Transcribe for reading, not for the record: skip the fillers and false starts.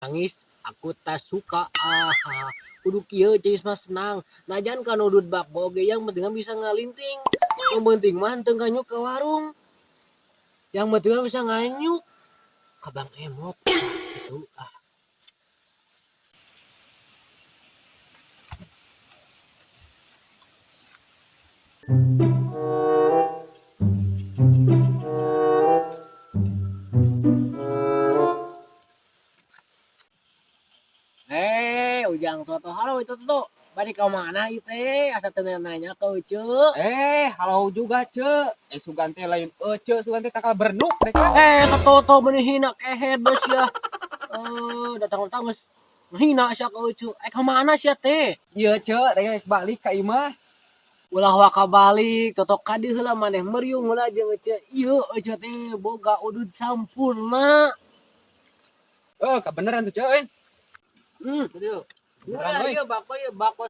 Nangis aku tak suka. Ah, kudu kieu ceus mah senang. Najan kan udud bakbo oge, yang penting mah bisa ngalinting. Yang penting mah teu nganyuk ke warung. Yang penting mah bisa nganyuk ka Bang Emot gitu ah. Eh, Ujang Toto, halo itu Toto. Balik ke mana itu? Asa teu nanya ke Ucu. Eh, halo juga, Ce. Eh, sugan teh lain Ece, sugan teh tangkal bernuk deh kan. Eh, Toto benih hina kehed bos ya. Eh, datang-datang geus ngehina sia ke Ucu. Eh, ke mana sia teh? Iya, Ce, rek balik ka imah. Ulah waka balik, Toto, kadieu heula maneh meriung heula jeung Ece. Ieu Ece teh boga udud sampurna. Eh, kebeneran tuh, Ce, euy. Serius. Beneran, euy. Ieu bako, ieu bako.